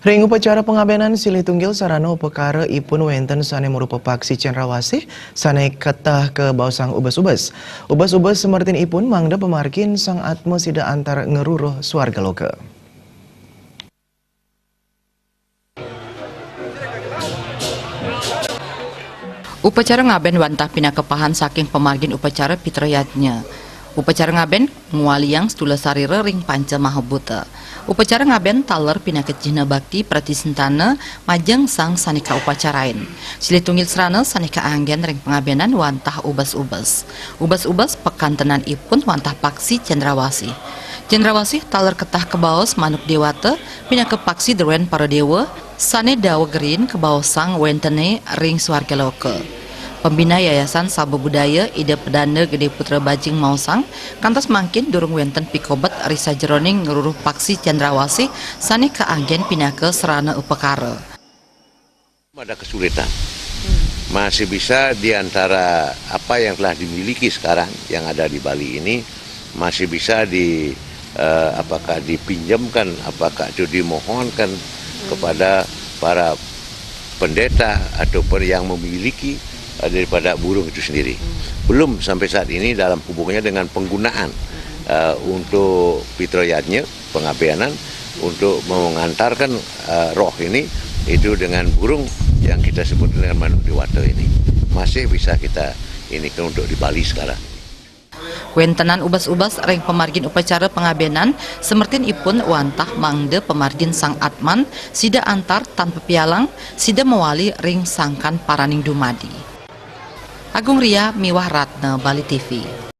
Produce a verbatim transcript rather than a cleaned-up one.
Ring upacara pangabénan silih tunggil sarana upakara ipun wénten sané marupa paksi cendrawasih sané ketah kabaosang ubas-ubas. Ubas-ubas samertin ipun mangda pamargin Sang Atma sida antar ngruruh swarga loka. Upacara ngabén wantah pinaka pahan saking pamargin upacara Pitra Yadnya. Upacara ngabén ngwaliang stula sarira ring panca mahabhuta. Upacara ngabén taler pinaka cihna bakti pratisentana majeng sang sané kaupacarain. Silih tunggil srana sané kaanggén ring pangabénan wantah ubas-ubas. Ubas-ubas pakantenan ipun wantah paksi cendrawasih. Cendrawasih taler ketah kabaos manuk déwata pinaka paksi druén para déwa sané dawa geriin kabaosang wéntené ring swarga loka. Pembina Yayasan Saba Budaya Ida Pedanda Gedé Putra Bajing maosang, kantos mangkin durung wénten pikobet ri sajeroning ngruruh paksi cendrawasih sané kaanggén pinaka srana upakara. Ada kesulitan. Masih bisa di antara apa yang telah dimiliki sekarang yang ada di Bali ini, masih bisa di, eh, apakah dipinjamkan, apakah itu dimohonkan kepada para pendeta ataupun yang memiliki, eh, daripada burung itu sendiri. Belum sampai saat ini dalam hubungannya dengan penggunaan, eh, untuk Pitra Yadnya, pangabénan, untuk mengantarkan, eh, roh ini itu dengan burung yang kita sebut dengan manuk déwata ini. Masih bisa kita ini untuk di Bali sekarang. Wéntenan ubas-ubas ring pamargin upacara pangabénan, samertin ipun wantah mangda pamargin Sang Atman sida antar tan pepialang, sida mawali ring sangkan paraning dumadi. Agung Ria miwah Ratna, Bali T V.